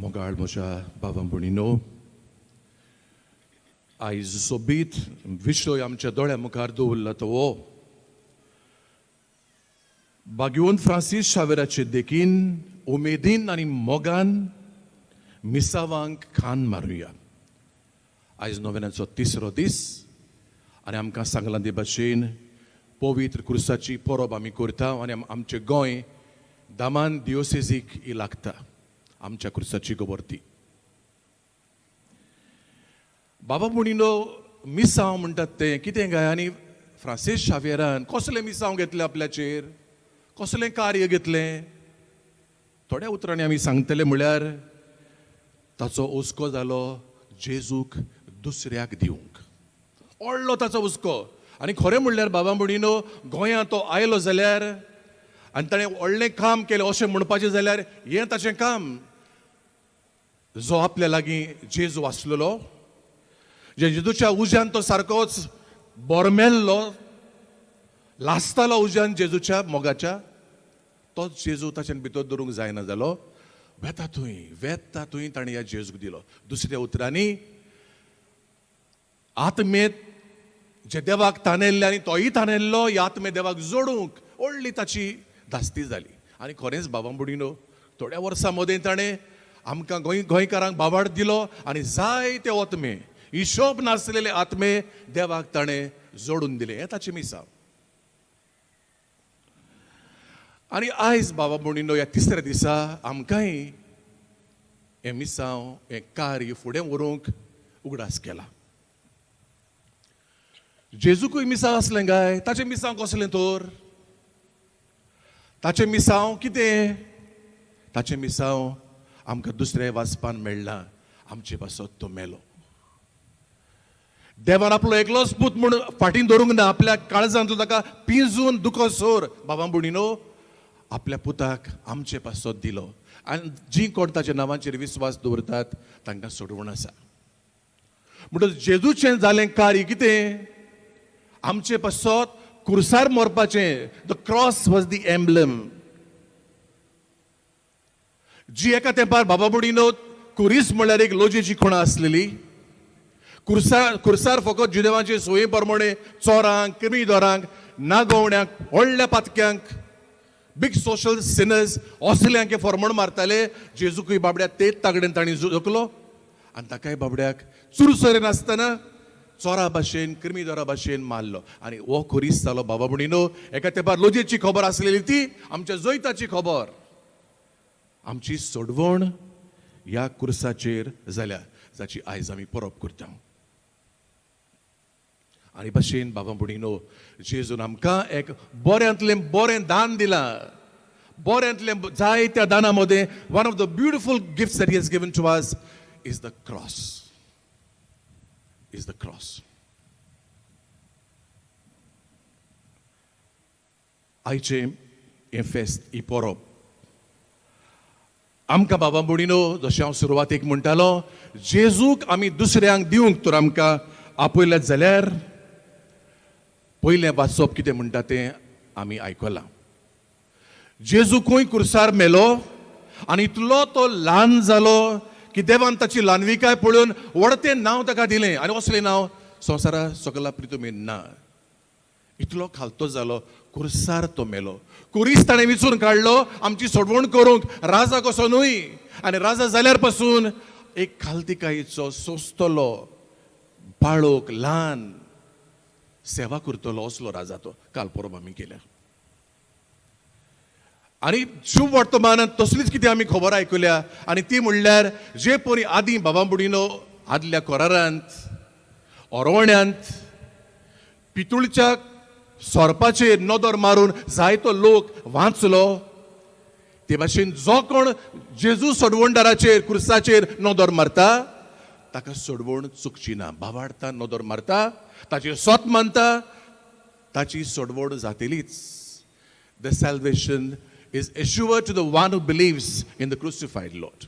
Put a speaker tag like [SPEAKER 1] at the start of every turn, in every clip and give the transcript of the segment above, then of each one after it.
[SPEAKER 1] मोगाळ म्हज्या बाबा भयणीनो, आयज सोबीत विशय आमच्या दोळ्या मुखार दवरला तो हो भाग्यवंत फ्रांसीस शावेराचे देखीन उमेदीन आनी मोगान मिसावांक खान मारुया. आयज नोवेनाचो तिसरो दीस आनी आमकां सांगलां ते भाशेन पवित्र क्रुसाची परब आमी करता आनी आमचें गोंय दामान दियोसेजीक ही लागता आमच्या क्रुसाची खबर ती. बाबा म्हणिल्लो मिसांव म्हणटात तें कितें काय आनी फ्रांसीस शाव्येरान कसलें मिसांव घेतलें आपल्याचेर, कसलें कार्य घेतलें? थोड्या उतरांनी आमी सांगतले म्हळ्यार ताचो हुस्को जालो जेजूक दुसऱ्याक दिवंक, ओडलो ताचो हुस्को. आनी खरें म्हणल्यार बाबा म्हणिनो गोंयांत तो आयलो जाल्यार आनी ताणें व्हडलें काम केलें अशें म्हणपाचें जाल्यार हें ताचें काम. जो आपल्या लागीं जेजू आसलेलो, जे जेजूच्या उज्यान तो सारकोच बोरमेल्लो, लासतालो उज्यान जेजूच्या मोगाच्या, तोच जेजू ताच्यान भितर दवरूंक जायना जालो. वेता थंय वेता थंय ताणें ह्या जेजूक दिलो. दुसऱ्या उतरांनी आत्मेत जे देवाक तानेल्ले आनी तोय तानेल्लो, ह्या आत्मे देवाक जोडूंक व्हडली ताची धास्ती जाली. आनी खरेंच बाबा बुडिनो थोड्या वर्सां मदें ताणें आमकां गोंयकारांक बाबाड दिलो आनी जायते आत्मे, हिशोब नासलेले आत्मे देवाक ताणें जोडून दिले. हें ताचें मिसांव. आनी आयज बाबा म्हणिल्लो ह्या तिसऱ्या दिसा आमकांय हें मिसांव, हें कार्य फुडें व्हरूंक उगडास केला. जेजूकूय मिसांव आसलें काय? ताचें मिसांव कसलें तर? ताचें मिसांव कितें? ताचें मिसांव आमकां दुसऱ्या वाचपान मेळ्ळां, आमचे पासत तो मेलो. देवान आपलो एकलोच पूत म्हूण फाटीं धरूंक ना, आपल्या काळजांतलो ताका पिंजून दुखो सोर बाबा भयणीनो आपल्या पुताक आमचे पासत दिलो. आनी जीं कोण ताच्या नांवाचेर विस्वास दवरतात तांकां सोडवण आसा. म्हणटच जेजूचें जालें कार्य कितें? आमचे पासत कुर्सार मरपाचें. The cross was the emblem. जी एका तेंपार बाबा बुडीनो कुरीस म्हणल्यार एक लोजेची खुणा आसलेली. कुर्सार फकत जुदेवांचे सोये प्रमाणे चोरांक, क्रिमिदोरांक, नागोवण्यांक, व्हडल्या पातक्यांक, बीग सोशल सिनर्स असल्यांक फॉर्मण मारताले. जेजूकूय बाबड्या तेच तागडेन तांणी जोखलो आनी ताकाय बाबड्याक चुरसरे नासतना चोरा भाशेन, क्रिमिदोरा भाशेन मारलो. आनी हो खुरीस जालो बाबा म्हणिनो. एका तेंपार लोजेची खबर आसलेली ती आमच्या जैताची खबर, आमची सोडवण ह्या कुर्साचेर जाल्या, जाची आयज आमी परब करता. आनी भाशेन बाबा भयणीनो जेजून आमकां एक बऱ्यांतलें बरें दान दिलां. बऱ्यांतलें जायत्या दानां मदें one of the beautiful gifts that he has given to us is the cross, is the cross. आयचें हें फेस्त, ही परब आमकां बाबा भयणीनो, जशें हांव सुरवातेक म्हणटालो, जेजूक आमी दुसऱ्यांक दिवंक तर आमकां आपयल्यात जाल्यार पयलें वाचप कितें म्हणटा तें आमी आयकलां. जेजू खंय कुर्सार मेलो आनी इतलो तो ल्हान जालो की देवान ताची ल्हानविकाय पळोवन व्हडतें नांव ताका दिलें. आनी असलें नांव संवसारा सकला प्रितुमेन ना. इतलो खालतो जालो, कुर्सार तो मेलो. कुरीस ताणें विचून काडलो आमची सोडवण करूंक, राजा कसो न्हय. आनी राजा जाल्यार पासून एक खालतिकायेचो सोंसतलो बाळोक, ल्हान सेवा करतलो असलो राजा तो. काल परब आमी केल्या. आनी शुभ वर्तमानांत तसलीच कितें आमी खबर आयकुल्या आनी ती म्हणल्यार जे परी आदीं बाबा बुडिनो आदल्या कोरारांत ओरवण्यांत पितुळच्या सोरपाचेर नदर मारून जायतो लोक वांचलो, ते भाशेन जो कोण जेजू सोडवणदाराचेर कुर्साचेर नदर मारता ताका सोडवण चुकची ना. बाबाडता नदर मारता, ताचेर सोत मानता, ताची सोडवण जातलीच. The salvation is assured to the one who believes in the crucified Lord.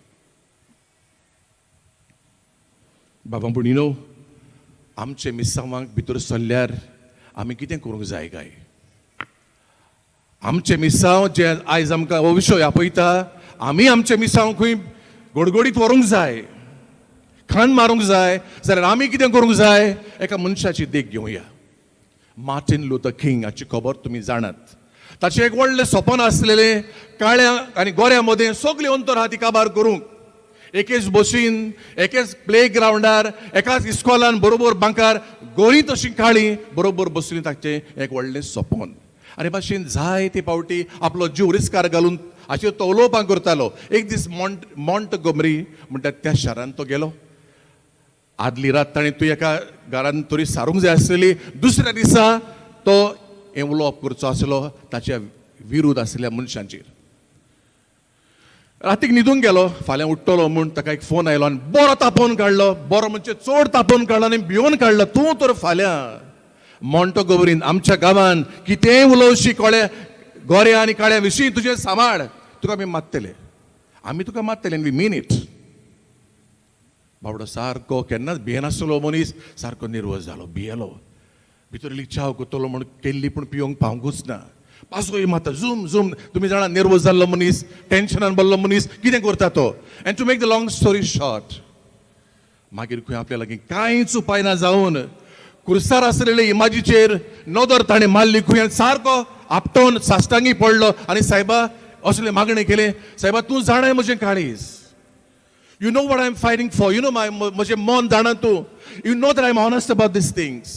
[SPEAKER 1] बाबा भयणीनो, आमचे मिसांवांक भितर सरल्यार आमी कितें करूंक जाय काय? आमचे मिसांव जे आयज आमकां हो विशय आपयता, आमी आमचे मिसांव खंय गोडगोडीत व्हरूंक जाय, खांद मारूंक जाय जाल्यार आमी कितें करूंक जाय? एका मनशाची देख घेवया. मार्टीन लुथर किंग हाची खबर तुमी जाणात. ताचें एक व्हडलें सपन आसलेलें, काळ्या आनी गोऱ्या मदें सगळें अंतर आहा ती काबार करूंक, एकेच बसीन, एकेच प्ले ग्रावंडार, एकाच इस्कॉलान बरोबर बांकार गोरीं तशीं काळीं बरोबर बसलीं. ताचें एक व्हडलें सपन आनी भाशेन जायते फावटी आपलो जीव रिस्कार घालून हाचेर तो उलोवपाक करतालो. एक दीस मॉन्टगोमरी म्हणटात त्या शारांत तो गेलो. आदली रात ताणें तूं एका घरान तरी सारूंक जाय आसलेली. दुसऱ्या दिसा तो हें उलोवप करचो आसलो ताच्या विरुद्ध आशिल्ल्या मनशांचेर. रातीक न्हिदूंक गेलो. फाल्यां उठ्ठलो म्हूण ताका एक फोन आयलो आनी बरो तापोवन काडलो. बरो म्हणजे चड तापोवन काडलो आनी भियोवन काडलो. तूं तर फाल्यां मॉन्टगोमरीन आमच्या गांवान कितेंय उलोवशी कोळे गोऱ्या आनी काळ्या विशीं, तुजें सांबाळ, तुका आमी मारतले, आमी तुका मारतले, we mean it. बाबडो सारको केन्नाच भियेनासलो मनीस सारको निर्वस जालो, भियेलो. भितर इल्ली च्याव करतलो म्हूण केल्ली, पूण पिवंक पावंकूच ना. पासय मारता, झूम झूम. तुमी जाणा, निर्वस जाल्लो मनीस, टेन्शनान भरलो मनीस कितें करता तो. And to make the long story short, मागीर खंय आपल्या लागीं कांयच उपाय ना जावन कुर्सार आसलेले इमाजीचेर नदर ताणें मारली खंय आनी सारको आपटोन साश्टांगी पडलो आनी सायबा असलें मागणें केलें, सायबा, तूं जाणाय म्हजें काळीज. You know what I am fighting for. You know my म्हजें मन जाणा तूं. You know that I am honest about these things.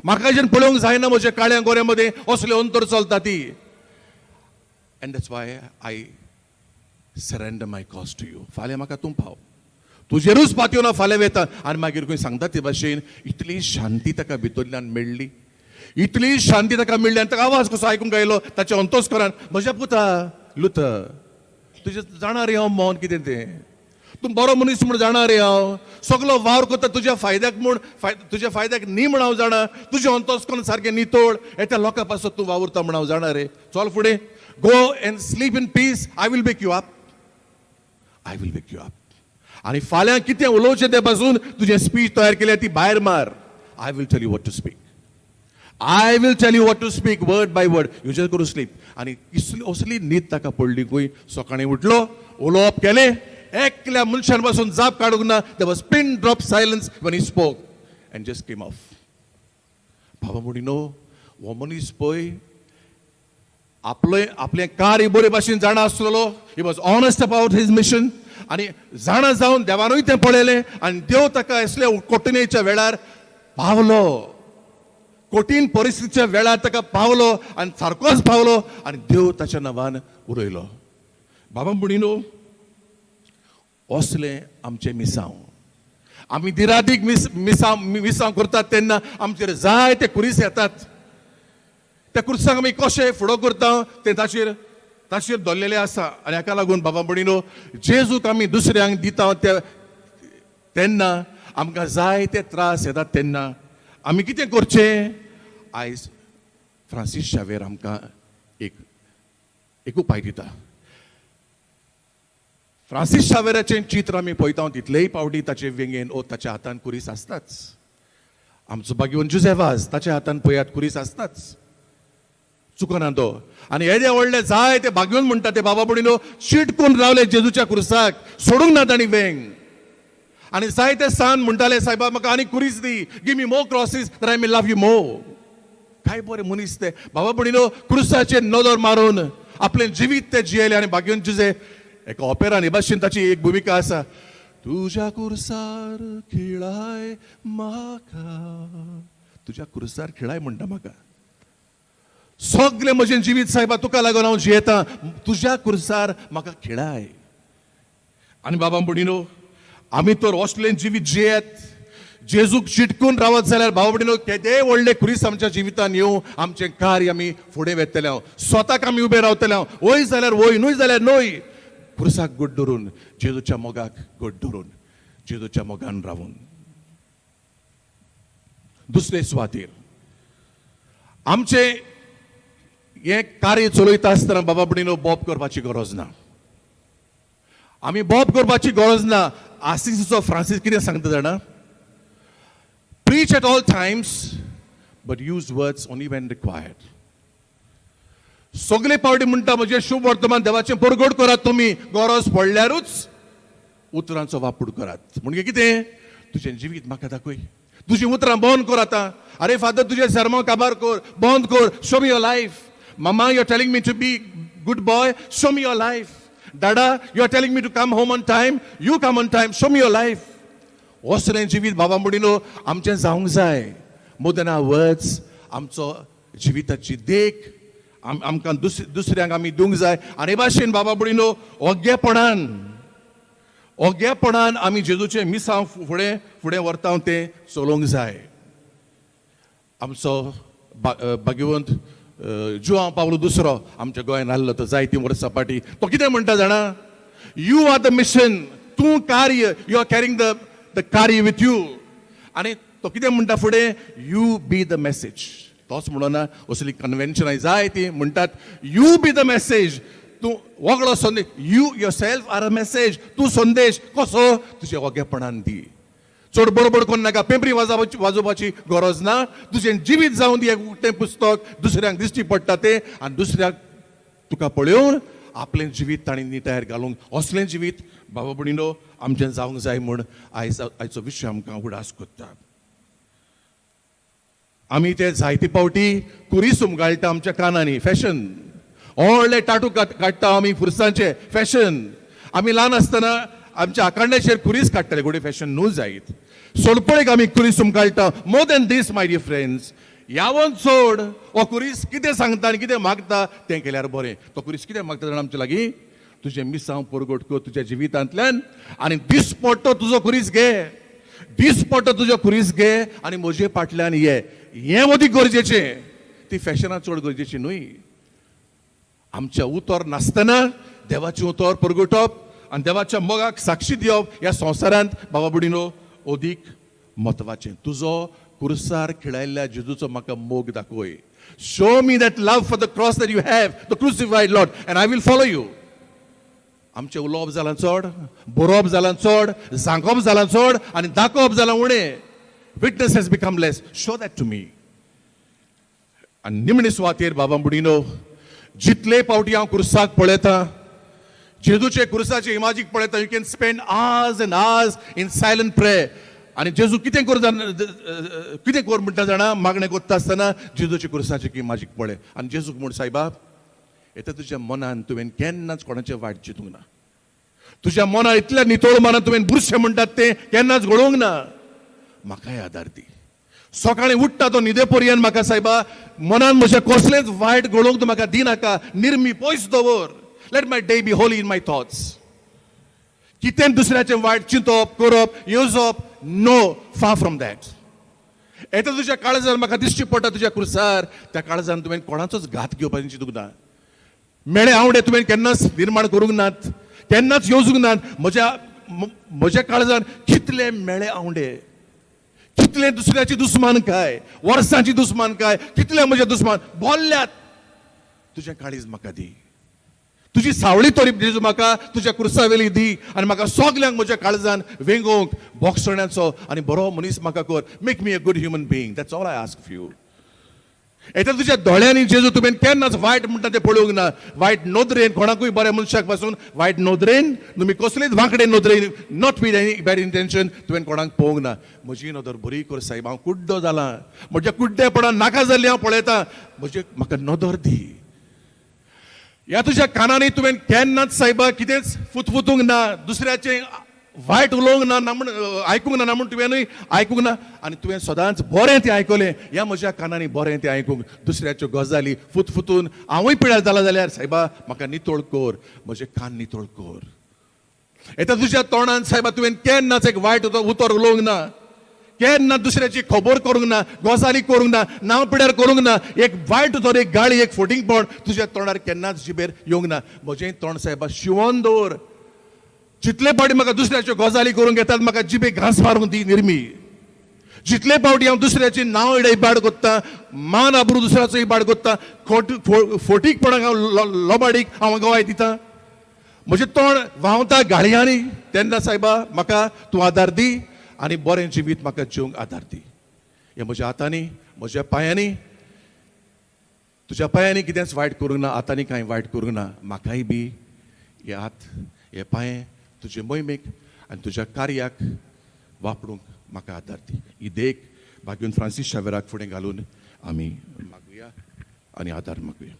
[SPEAKER 1] म्हाका जेन्ना पळोवंक जायना म्हज्या काळ्या गोऱ्या मदें असले अंतर चलता ती. And that's why I surrender my cause to you. फाल्यां म्हाका तूं पाव, तुजेरूच पातयो ना फाल्यां वेता. आनी मागीर खंय सांगता ते भाशेन इतली शांती ताका भितरल्यान मेळ्ळी, इतली शांती ताका मेळ्ळी आनी ताका आवाज कसो आयकूंक आयलो ताच्या अंतस्करान, म्हज्या पुता लुथर, तुजें जाणा रे हांव मन कितें तें. तूं बरो मनीस म्हूण जाणा रे हांव. सगलो वावर करता तुज्या फायद्याक म्हूण, तुज्या फायद्याक न्ही म्हण हांव जाणा. तुजें अंतस्करण सारकें नितळ, येत्या लोकां पासत तूं वावुरता म्हण हांव जाणा रे. चल फुडें, go and sleep in peace. I will wake you up, I will wake you up. आनी फाल्यां कितें उलोवचें तें पासून तुजें स्पीच तयार केल्या ती भायर मार. I will tell you what to speak. I will tell you what to speak word by word. You just go to sleep. आनी इसली असली न्हीद ताका पडली खंय, सकाळीं उठलो, उलोवप केलें, एकल्या मनशान पासून जाप काडूंक ना. There was pin drop silence when he spoke and just came off. बाबा म्हणिनो, हो मनीस पळय आपलें आपलें कार्य बरे भाशेन जाणा आसलेलो. He was honest about his mission. आनी जाणा जावन देवानूय तें पळयलें आनी देव ताका असल्या कठीणेच्या वेळार पावलो. कठीण परिस्थितीच्या वेळार ताका पावलो आनी सारकोच पावलो आनी देव ताच्या नांवान उलयलो. बाबा म्हणिनो, असलें आमचें मिसांव. आमी दिरादीक मिस मिसांव मिसांव करतात तेन्ना आमचेर जायते कुरीस येतात. त्या कुर्साक आमी कशें फुडो करता तें ताचेर दवरलेलें आसा. आनी हाका लागून बाबा भयणीनो, जेजूक आमी दुसऱ्यांक दिता ते तेन्ना आमकां जायते त्रास येतात. तेन्ना आमी कितें करचें? आयज फ्रांसीस शावेर आमकां एक एक उपाय दिता. फ्रांसीस शावेराचें चित्र आमी पळयता, तितलेय पावटी ताचे वेंगेन ओ ताच्या हातान कुरीस आसताच. आमचो भाग्यवंत जुझे वाज, ताच्या हातान पळयात, कुरीस आसताच, चुकना तो. आनी येदे व्हडले जाय ते भाग्यवंत म्हणटा ते बाबा भयणीनो चिटकून रावले जेजूच्या कुर्साक, सोडूंक ना तांणी वेंग. आनी जायते सान म्हणटाले, सायबा, म्हाका आनी कुरीस दी, give me more crosses that I may love you more. काय बरे मनीस ते. बाबा भयणीनो, क्रुसाचेर नदर मारून आपलें जिवीत ते जियेले. आनी भाग्यवंत जुझे एका ऑपेरान हे भाशेन ताची एक भुमिका आसा, तुज्या कुर्सार खिळाय म्हाका, तुज्या कुर्सार खिळाय म्हणटा म्हाका. सगलें म्हजें जिवीत सायबा तुका लागून हांव जियेतां, तुज्या कुर्सार म्हाका खिळाय. आनी बाबा भयणीनो, आमी तर असलें जिवीत जियेत जेजूक चिटकून रावत जाल्यार, भाव भयणीनो, केदेय व्हडले खुरीस आमच्या जिवितान येवं, आमचें कार्य आमी फुडें वेतले हांव, स्वताक आमी उबे रावतले हांव, वय जाल्यार वय, न्हय जाल्यार न्हय, खुरसाक गोड धरून, जेजूच्या मोगाक गोड धरून, जेजूच्या मोगान रावून. दुसरे सुवातेर आमचें हें कार्य चलयता आसतना, बाबा भयणीनो, बोब करपाची गरज ना. आमी बोब करपाची गरज ना. आसिसीचो फ्रांसीस कितें सांगता जाणा? Preach at all times, but use words only when required. सगळे पावटी म्हणटा, म्हजें शुभ वर्तमान देवाचें परगट करात तुमी, गरज पडल्यारूच. उतरांचो वापर करात. म्हणजे कितें? तुजें जिवीत म्हाका दाखय, तुजीं उतरां बंद कर आतां. आरे फादर, तुजें सरमो काबार कर, बंद कर. Show me your life. Mama, you are telling me to be good boy, show me your life. Dada, you are telling me to come home on time, you come on time, show me your life. असलें जिवीत बाबा मुडिनो आमचें जावंक जाय. More than our words, आमचो जिविताची देख आमकां दुसऱ्यांक आमी दिवंक जाय. आनी हे भाशेन बाबा बुडिनो ओग्गेपणान ओग्गेपणान आमी जेजूचें मिसांव फुडें फुडें व्हरता तें चलोवंक जाय. आमचो भाग्यवंत जुआंव पावलो दुसरो आमच्या गोंयान आसलो तो जायतीं वर्सां फाटीं. तो कितें म्हणटा जाणा? You are the mission. तूं कार्य, you are carrying the कार्य विथ you. आनी तो कितें म्हणटा फुडें? You be the message. तोच म्हणना, असली कन्व्हेन्शनां जाय ती म्हणटात, you be the message. तूं वगळो संदेश. You yourself are a message. तूं संदेश कसो तुज्या ओगेपणान दी. चड बडबड करूं नाका, पेपरी वाजोवपाची वाजोवपाची गरज ना. तुजें जिवीत जावन दी एक उक्तें पुस्तक, दुसऱ्यांक दिश्टी पडटा तें आनी दुसऱ्याक तुका पळोवन आपलें जिवीत तांणी निटायर घालूंक, असलें जिवीत बाबा भयणीनो आमचें जावंक जाय म्हूण आयचो विशय आमकां उगडास करता. आमी ते जायते फावटी कुरीस उमगाळटा आमच्या कानांनी, फॅशन. व्हडले टाटू काडटा आमी फुरसांचे, फॅशन. आमी ल्हान आसतना आमच्या आकांड्याचेर कुरीस काडटाले, घोडे फॅशन न्हू जायत. सोडपळेक आमी कुरीस उमगाळटा. More than this, my dear friends, यावन चड हो कुरीस कितें सांगता आनी कितें मागता तें केल्यार बरें. तो कुरीस कितें मागता जाणा आमच्या लागीं? तुजें मिसांव परगट कर तुज्या जिवितांतल्यान आनी दिसपट्टो तुजो कुरीस घे, दिसपट्टो तुजो कुरीस घे आनी म्हजे फाटल्यान ये. हें अदीक गरजेचें, ती फॅशनां चड गरजेची न्हय. आमच्या उतर नासतना देवाचें उतर परगटप आनी देवाच्या मोगाक साक्षी दिवप ह्या संवसारांत बाबा बुडिनो अदीक म्हत्वाचें. तुजो कुर्सार खिळायल्ल्या जेजूचो म्हाका मोग दाखय. Show me that love for the cross that you have, the crucified Lord, and I will follow you. आमचें उलोवप जालां चड, बरोवप जालां चड, सांगप जालां चड आनी दाखोवप जालां उणें. Witness has become less. Show that to me. आनी निमणे सुवातेर बाबा बुडिनो, जितले फावटी हांव कुर्साक पळयतां, जेजूचे कुर्साचे इमाजीक पळयता, you can spend hours and hours in silent prayer. आनी जेजू कितें कर जाणा, कितें कर म्हणटा जाणा? मागणें करता आसतना जेजूचे कुर्साचे इमाजीक पळय आनी जेजूक म्हण, सायबा, येता तुज्या मनान तुवें केन्नाच कोणाचें वायट चिंतूंक ना. तुज्या मनान, इतल्या नितळ मनान तुवें बुरशें म्हणटात तें केन्नाच घडोवंक ना. म्हाकाय आदार दी. सकाळी उठ्ठा तो न्हिदे पर्यंत म्हाका सायबा मनान म्हज्या कसलेंच वायट घडोवंक तूं म्हाका दिनाका. निर्मी पयस दवर. Let my day be holy in my thoughts. कितें दुसऱ्याचें वायट चिंतप, करप, येवजप, no, far from that. येता तुज्या काळजान म्हाका दिश्टी पडटा तुज्या कुर्सार, त्या काळजान तुवें कोणाचोच घात घेवपाचें चिंतूंक ना. मेळे आवडे तुवें केन्नाच निर्माण करूंक नात, केन्नाच येवजूंक नात. म्हज्या काळजान कितले मेळे आवडे, कितले दुसऱ्याची दुस्मान काय, वर्सांची दुस्मान काय, कितले म्हजे दुस्मान बोल्ल्यात. तुजें काळीज म्हाका दी. तुजी सावळी तरी जेजू म्हाका तुज्या कुर्सावेली दी आनी म्हाका सगल्यांक म्हज्या काळजान वेंगोवंक बोगसण्याचो आनी बरो मनीस म्हाका कर. Make me a good human being. That's all I ask you. येता तुज्या दोळ्यांनी जेजू तुवें केन्नाच वायट म्हणटा तें पळोवंक ना. वायट नदरेन कोणाकूय, बऱ्या मनशाक पासून वायट नदरेन तुमी कसलेच वांकडे नदरेन, not with any bad intention, तुवें कोणाक पळोवंक ना. म्हजी नदर बरी कर साहेब. हांव कुड्डो जाला. म्हज्या कुड्डेपणान नाका जाल्ली हांव पळयतां. म्हजे म्हाका नदर दी. ह्या तुज्या कानांनी तुवें केन्नाच सायबा कितेंच फुतफुतूंक ना, दुसऱ्याचें वायट उलोवंक ना, ना म्हण आयकूंक ना, ना म्हूण तुवेंनूय आयकूंक ना आनी तुवें सदांच बरें तें आयकलें. ह्या म्हज्या कानांनी बरें तें आयकूंक, दुसऱ्याच्यो गजाली फुतफुतून हांवूय पिड्यार जाला जाल्यार सायबा म्हाका नितळ कर, म्हजे कान नितळ कर. येता तुज्या तोंडान सायबा तुवें केन्नाच एक वायट उतर उलोवंक ना, केन्ना दुसऱ्याची खबर करूंक ना, गजाली करूंक ना, नांव पिड्यार करूंक ना. एक वायट उतर, एक गाळी, एक फोटिंगपण तुज्या तोंडार केन्नाच जिबेर येवंक ना. म्हजें तोंड सायबा शिवोन दवर. जितले फावटी म्हाका दुसऱ्याच्यो गजाली करूंक येतात, म्हाका जिबेक घांस मारूंक दी निर्मी. जितले फावटी हांव दुसऱ्याची नांव इबाड कोत्ता, मान आबरू दुसऱ्याचो इबाड कोत्ता, खोट फोटीकपणाक हांव लोबाडीक हांव गवाय दिता, म्हजें तोंड व्हांवता गाळयांनी, तेन्ना सायबा म्हाका तूं आदार दी आनी बरें जिवीत म्हाका जिवंक आदार दी. हे म्हज्या हातांनी, म्हज्या पांयांनी, तुज्या पांयांनी कितेंच वायट करूंक ना, हातांनी कांय वायट करूंक ना. म्हाकाय बी हे हात, हे पांये तुजे मोहिमेक आनी तुज्या कार्याक वापरूंक म्हाका आदार दी. ही देख भाग्यून फ्रांसीस शावेराक फुडें घालून आमी मागुया आनी आदार मागुया.